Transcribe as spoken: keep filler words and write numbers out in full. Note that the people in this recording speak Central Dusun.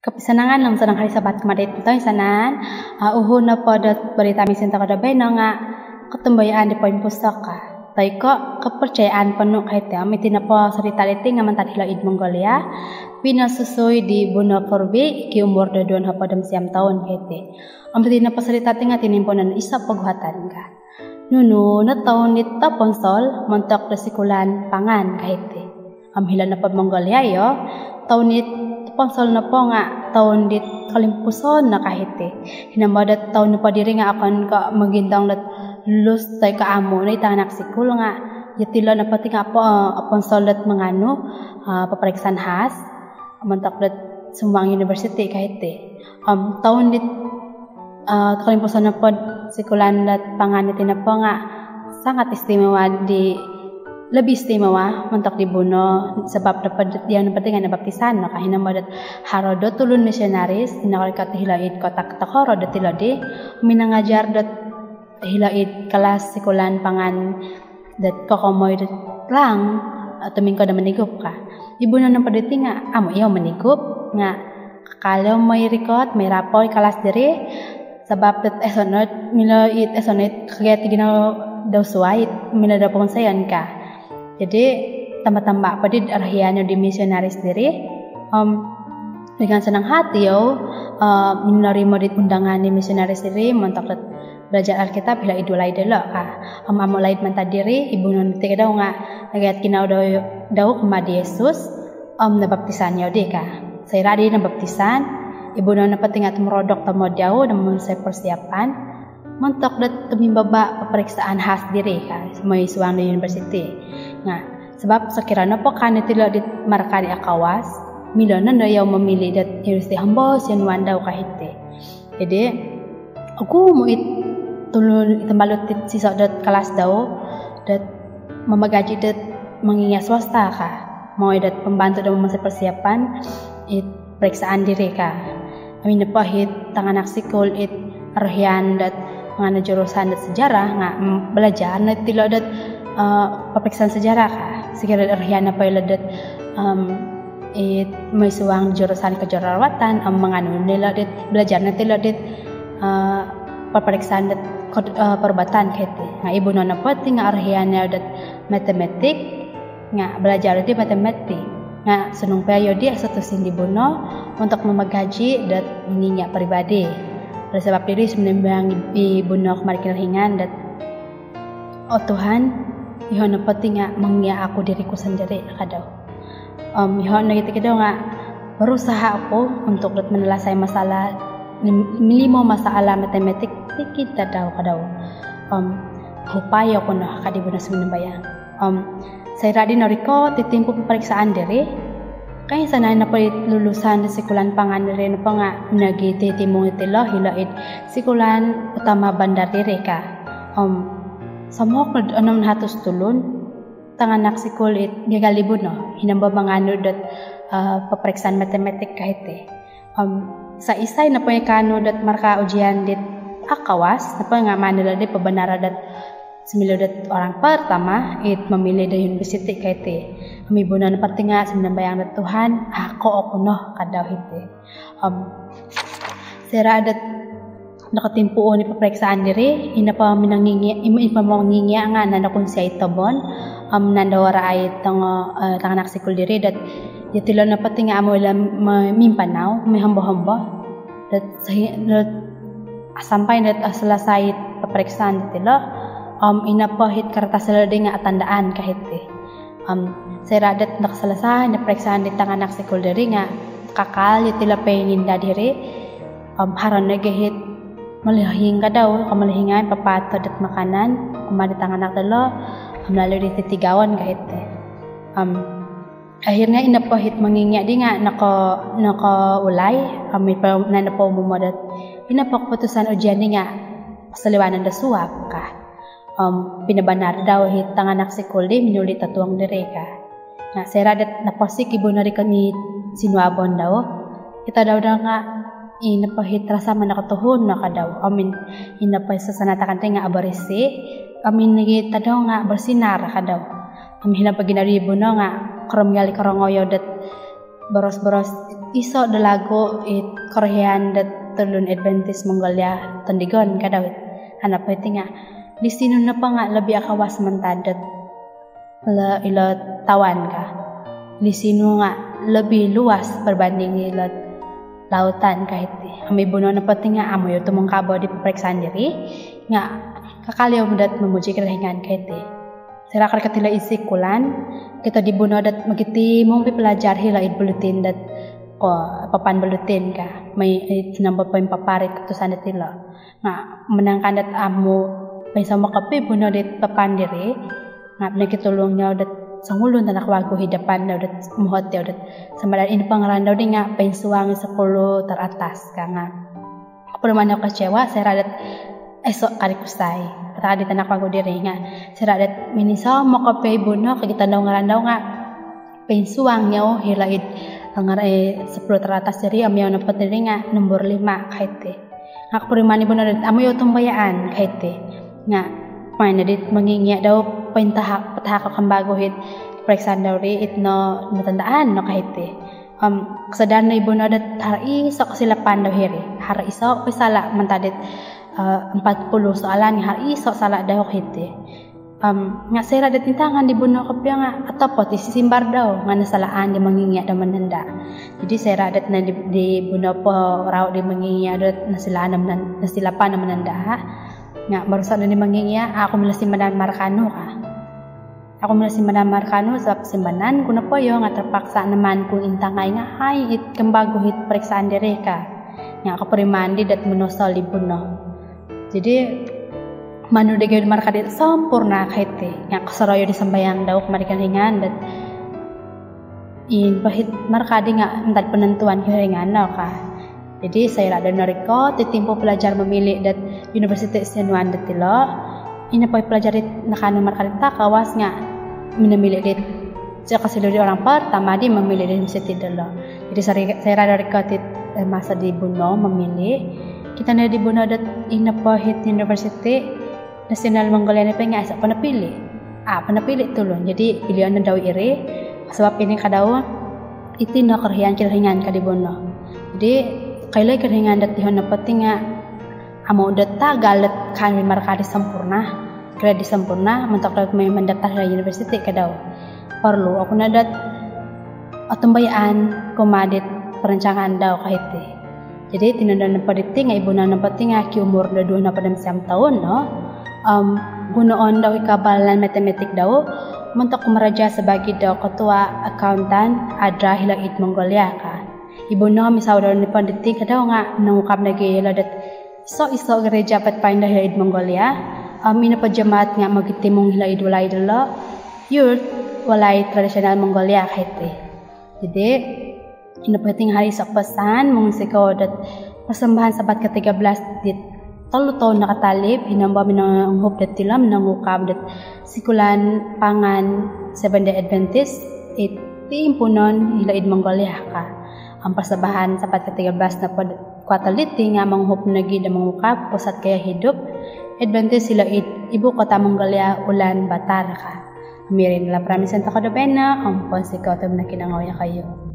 Kopisanangan om sanang hari Sabat kumaa diti toinsanan. Ah, uhu nopo dot berita misin tokou do baino nga kotumbayaan di poimpusok ka. Toi ko kepercayaan penuh ka iti. Om iti nopo sorita diti nga mantad hilo id Mongolia. Pinosusui di Buno Purbi, kiumur do duo nohopod om siam toun ka iti. Om iti nopo sorita diti nga tinimpuunan iso poguhatan ka. Nunu no toun dit toponsol montok do sikulan pangan ka iti. Om hilo nopo Mongolia yo, toun dit toponsol nopo nga toun dit kolimpuson no ka iti. Hinambo dot toun nopo diri nga okon ko mogintong dot lulus toi ko amu no i tanganak sikul nga yotilo nopo ti nga po, oponsol dot manganu, ah, peperiksaan khas montok dot sumuang universiti ka iti. Om toun dit, ah, kolimpuson nopo sikulan dot pangan diti nopo nga sangat istimewa di, lebih istimewa montok di Buno sabab nopo dot diau nopo ti nga nabaptisan no ka. Hinambo dot haro do tulun misionaris, ino korikot hilo id kota tokoro dot hilo di, minangajar dot hilo id kelas sikulan pangan dot kokomoi dot lang, ah, tumingkod do monigup ka. I Buno nopo diti nga amu yau monigup nga kakal yau moi rikot, moi rapoi kelas diri, sabab dot aiso no it, milo it, aiso no it kagayat ginawo dau suai, milo dau pongunsaian ka. Jadi, tambah-tambah po di orohian yau di misionaris diri. Om dengan senang hati yau, ah, menerima di undangan di misionaris diri montok dot belajar Alkitab hilo id walai diolo ka. Om amu laid mantad diri, i Buno diti ka dau nga nagayat ginawo dau, dau kumaa di Yesus, om nabaptisan yau di ka. Soira di nabaptisan, i Buno nopo ti nga tumorodok tomod yau do momonsoi persiapan montok dot tumimbaba peperiksaan khas diri ka, moi suang do universiti. Nga sabab sokiro nopo kaanu tilo dit marka di akawas, milo no do yau momili dot universiti hombos i onuan dau ka iti. Jadi, ogumu it tulun, it tambalut dit iso dot kelas dau dot mamagaji dot mongingia swasta ka, moi dot pembantu do momonsoi persiapan it periksaan diri ka. Om ino po it tanganak sikul it orohian dot manganu jurusan dot sejarah nga, mm, belajar no tilo dot, eh, peperiksaan sejarah ka. Sokiro orohian nopo ilo dot, em, it moi suang jurusan kejururawatan, om manganu no ilo dit, belajar no tilo dit, eh, peperiksaan dot kod-, eh, perubatan ka iti. Nga i Buno nopo ti nga orohian yau dot matematik, nga belajar di matematik. Nga sonong po yau di aiso tusin di Buno montok mamagaji dot mongingia peribadi. Oleh sabab diri, sumambayang i Buno kumaa di Kinorohingan dot, "Oh Tuhan, yoho nopo ti nga mongingia oku diriku sendiri," ka dau. Om yoho nogi ti ka dau nga, "Berusaha oku untuk dot menyelesai masalah lim-, limo masalah matematik tikid tadau," ka dau. Om, "Upayo oku no," ka di Buno sumambayang. Om soira di norikot it timpu peperiksaan diri, koinsanan nopo it lulusan di sikulan pangan diri nopo nga nogi titimung tilo hilo id sikulan utama bandar diri ka. Om somok no onom nahatus tulun tanganak sikul it miagal di Buno, hinambo manganu dot, eh, peperiksaan matematik ka iti. Om isai-isai nopo i kaanu dot marka ujian dit akawas nopo nga maan dilo di pembenaran dot sumiliu dot orang pertama it momili do universiti ka iti. Om i Buno nopo ti nga sumambayang dot, "Tuhan, auko oku no," ka dau iti. Om soira dot nokotimpuun i peperiksaan diri, i nopo minongingia, i nopo mongingia nga naan dau kunsiai tobon, om naan dau warai tongo, eh, tanganak sikul diri dot yotilo nopo ti nga amu ilo mo-, mimpanau, mihombo-hombo. Dot sehi-, dot sampai dot, eh, selesai peperiksaan dilo, om i nopo it kertas dilo di nga atandaan ka iti. Om soira dot nokoselesai no peperiksaan di tanganak sikul diri nga kakal yotilo poinginda diri. Om haro nogi it molohing ka dau, komolohingan papaatod dot makanan kumaa di tanganak dilo, om lalu di titigaon ka iti. Om akhirnya i nopo it mongingia di nga noko-, nokoulai, om i po, naan nopo umumo dot i nopo keputusan ujian di nga soliwanon do suab ka. Om pinobonar dau it tanganak sikul di minuli totuong diri ka. Nga soira dot noposik i Buno di koni sinuabon dau, okito dau do nga i nopo it rasam nga nokotuhun no ka dau. Om i nopo it sasanatakan di nga abarisi, om i nogi tadau nga bersinar ka dau. Om hino po ginawo di Buno nga korom gali korongoyo dot boros-boros iso do lagu it korohian dot tulun Adventist Mongolia tondigon ka dau it. Ino po iti nga, lisinu nopo nga lobi akawas mantad dot ilo, ilo tawan ka. Lisinu nga lobi luas berbanding ilo lautan ka iti. Om i Buno nopo ti nga amu yau tumungkabo di peperiksaan diri nga kakal yau dot memuji Kinoingan ka iti. Soira korikot ilo id sikulan, okito di Buno dot mogitimung pelajar hilo id bulletin dot ko papan bulletin ka. Mai id nombor poinpaparit kotusan dot ilo. Nga manangkan dot amu poinsomok kopio i Buno dit papan diri, nga pinokitulung yau dot songulun tanak wagu id dapan dau dot muhot yau dot sama ada ino po ngaran dau di nga poinsuang sepuluh teratas ka nga. Kopuriman yau kecewa soira dot aiso kari kusai. Kata di tanak wagu diri nga soira dot mininsomok kopio i Buno, kokito dau ngaran dau nga poinsuang yau hilo id ngar-, eh, sepuluh teratas diri, om yau nopo diri nga nombor lima ka iti. Nga kopuriman i Buno dot amu yau otumbayaan ka iti. Nga maan no dit mongingia dau pointahak, patahak kembagu it peperiksaan dau ri it no, notandaan no ka iti. Om kasadar no i Buno dot haro iso kesilapan dau hiri. Haro iso po sala mantad dit, eh, empat puluh soalan, haro iso sala dau ka iti. Om nga soira dot intangan di Buno kopio nga otopot i sisimbar dau nga nasalaan di mongingia dau mananda. Jadi soira dot no di, di Buno porau di mongingia dot nasilaan, nasilapan mananda, nga morusa no di mongingia, "Au oku milo simanan markanu," ka. "Au oku milo simanan markanu sabab simanan ku nopo yau nga terpaksa no maan ku intangai nga hai it kembagu it peperiksaan diri," ka. Nga kopuriman di dot monosol i Buno. Jadi manu di gaya markadi sempurna ka iti. Nga kosorou yau di sambayang dau kumaa di Kinoingan dot ino po it markadi nga mantad penentuan Kinoingan no ka. Jadi soira dau norikot it timpu pelajar memilih dot universiti sinuan dot ilo, ino po pelajar it nakaanu markadi takawas nga minomilih dit, sio kosilu di orang pertama di memilih di universiti dilo. Jadi soira, soira norikot it, eh, masa di Buno memilih, okito no di Buno dot ino po it universiti Nasional Mongolia nopo nga aiso po nopilih. Au po nopilih tulun. Jadi pilion no dau iri. Sabab ino ka dau, iti no korohian Kinoingan ka di Buno. Jadi koilo i Kinoingan dot iho nopo ti nga amu dot tagal dot kaanu markadi sempurna, grade sempurna montok dot mendaftar hilo universiti ka dau. Perlu oku no dot otumbayaan kumaa dit perancangan dau ka iti. Jadi tinondoon nopo diti nga i Buno nopo ti nga kiumur do duo nohopod om siam toun no. Om gunoon dau i kabaalan matematik dau montok kumaraja sabaagi do ketua akauntan ADRA hilo id Mongolia ka. I Buno misau dau nopo diti ka dau nga nongukab nogi hilo dot iso-iso gereja Pathfinder hilo id Mongolia. Om ino po jemaat nga mogitimung hilo id walai dilo, yurt, walai tradisional Mongolia ka iti. Jadi ino po iti nga haro iso pesan, mongunsikou dot persembahan Sabat ketiga belas di tolu toun nakatalib, hinombo minonguhup dot ilo, minongukab dot sikulan pangan Seventh Day Adventist it timpuunon hilo id Mongolia ka. Om persembahan Sabat ketiga belas nopo kuartal diti nga monguhup nogi do mongukab pusat gaya hidup Adventist hilo id ibu kota Mongolia, Ulaanbaatar ka. Om iri no laporan misiun tokou do baino, om pounsikou tu mokinongou iyokoyu.